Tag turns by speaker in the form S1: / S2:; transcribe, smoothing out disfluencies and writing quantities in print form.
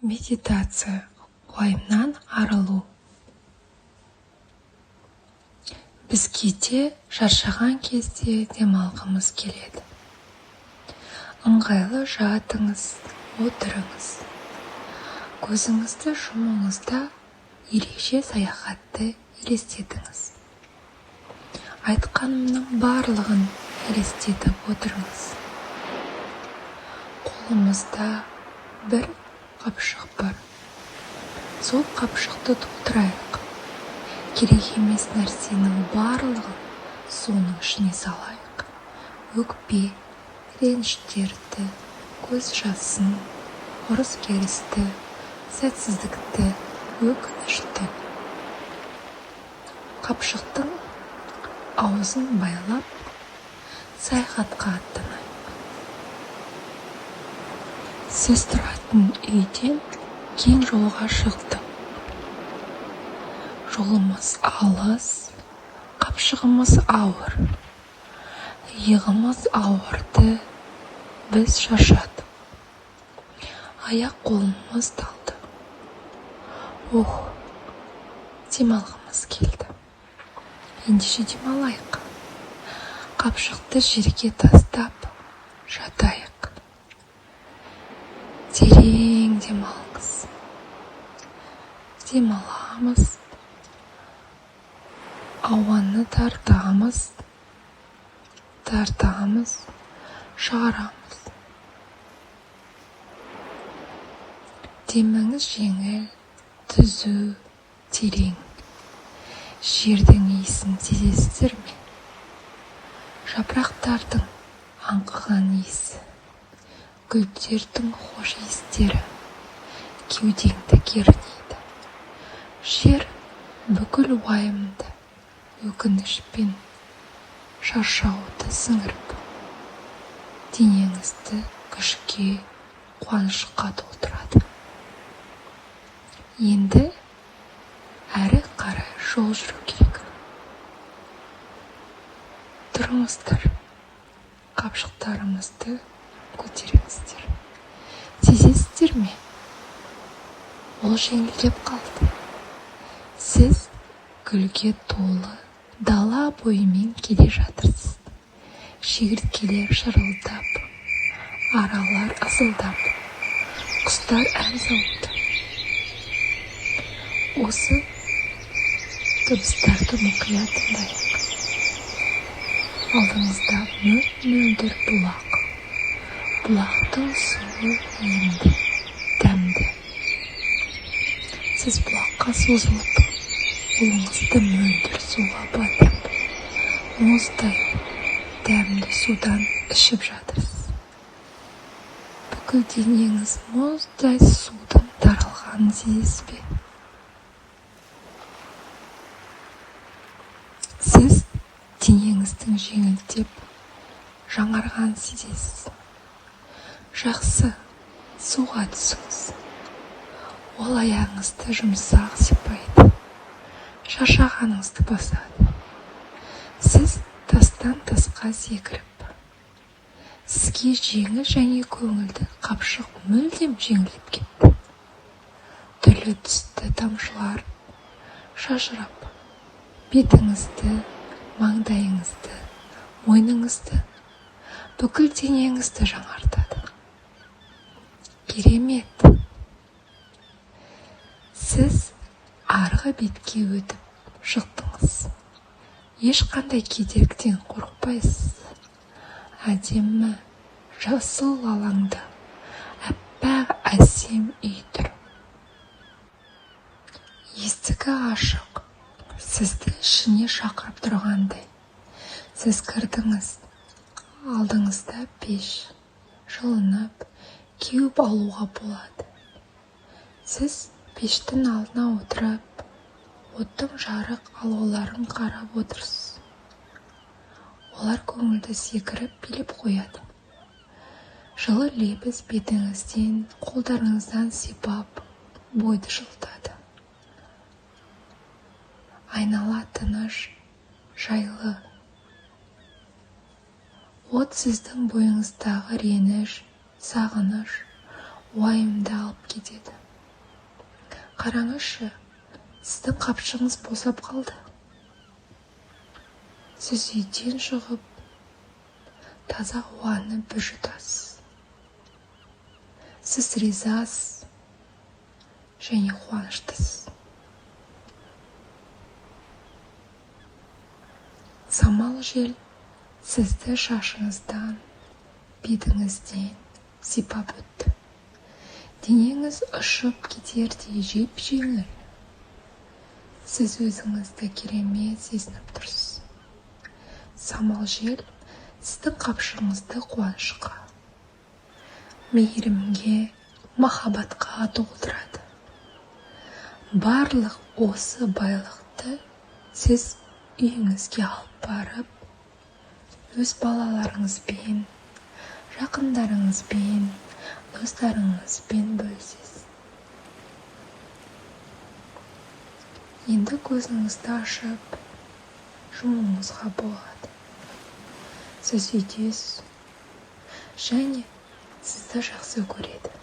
S1: Медитация – уайымнан арылу. Біз кейде шаршаған кезде демалғымыз келеді. Ыңғайлы жатыңыз, отырыңыз. Көзіңізді жұмыңыз да, ерекше саяхатты елестетіңіз. Айтқанымның барлығын елестетіп отырыңыз. Қолымызда бір қапшық бар. Сол қапшықты толтырайық. Керек емес нәрсенің барлығын соның ішіне салайық. Өкпе, реніштерді, көз жасын, ұрыс-керісті, сәтсіздікті, өкінішті. Қапшықтың аузын байлап, саяхатқа аттанайық. Сіз тұратын үйден кең жолға шықтық. Жолымыз алыс, қапшығымыз ауыр. Иығымыз ауырды, біз шаршадық. Аяқ-қолымыз талды. Ох, демалғымыз келді. Ендеше демалайық. Қапшықты жерге тастап, жатайық. Терең демалыңыз. Демаламыз. Ауаны тартамыз, тартамыз, шығарамыз. Деміңіз жеңіл, түзу, терең. Жердің иісін сезесіздер ме? Жапырақтардың аңқыған иісі, гүлдердің хош иістері кеудеңді кернейді. Жер бүкіл уайымды, өкініш пен шаршауды сіңіріп, денеңізді күшке, қуанышқа толтырады. Енді әрі қарай жол жүру керек. Тұрыңыздар, қапшықтарымызды көтеріңіздер. Сезесіздер ме? Ол жеңілдеп қалды. Сіз гүлге толы дала бойымен келе жатырсыз. Шегірткелер шырылдап, аралар ызылдап, құстар ән салуда. Осы дыбыстарды мұқият тыңдайық. Алдыңызда мөп-мөлдір бұлақ. Бұлақтың суы емді, дәмді. Сіз бұлаққа созылып, қолыңызды мөлдір суға батырып, мұздай дәмді судан ішіп жатырсыз. Бүкіл денеңіз мұздай судың таралғанын сезесіз бе? Сіз денеңіздің жеңілдеп, жаңарғанын сезесіз. Жақсы, суға түсіңіз. Ол аяғыңызды жұмсақ сипайды, шаршағаныңызды басады. Сіз тастан тасқа секіріп, сізге жеңіл және көңілді қапшық мүлдем жеңілдеп кетті. Түрлі түсті тамшылар шашырап, бетіңізді, маңдайыңызды, мойныңызды, бүкіл денеңізді жаңартады. Керемет! Сіз арғы бетке өтіп шықтыңыз. Ешқандай кедергіден қорықпайсыз. Әдемі жасыл алаңда аппақ әсем үй тұр. Есігі ашық, сізді ішіне шақырып тұрғандай. Сіз кірдіңіз. Алдыңызда пеш. Жылынып, кеуіп алуға болады. Сіз пештің алдына отырып, оттың жарық алауларын қарап отырсыз. Олар көңілді секіріп билеп қояды. Жылы лебіз бетіңізден, қолдарыңыздан сипап, бойды жылытады. Айнала тыныш, жайлы. От сіздің бойыңыздағы реніш, сағыныш, уайымды алып кетеді. Қараңызшы, сіздің қапшығыңыз босап қалды. Сіз үйден шығып, таза ауаны бір жұтасыз. Сіз ризасыз және қуаныштысыз. Самал жел сізді шашыңыздан, бетіңізден сипап өтті. Денеңіз ұшып кетердей жеп-жеңіл. Сіз өзіңізді керемет сезініп тұрсыз. Самал жел сіздің қапшығыңызды қуанышқа, мейірімге, махаббатқа толтырады. Барлық осы байлықты сіз үйіңізге алып барып, өз балаларыңызбен, жақындарыңызбен, достарыңызбен бөлісесіз. Енді көзіңізді ашып, жұмуыңызға болады. Сіз үйдесіз және сізді жақсы көреді.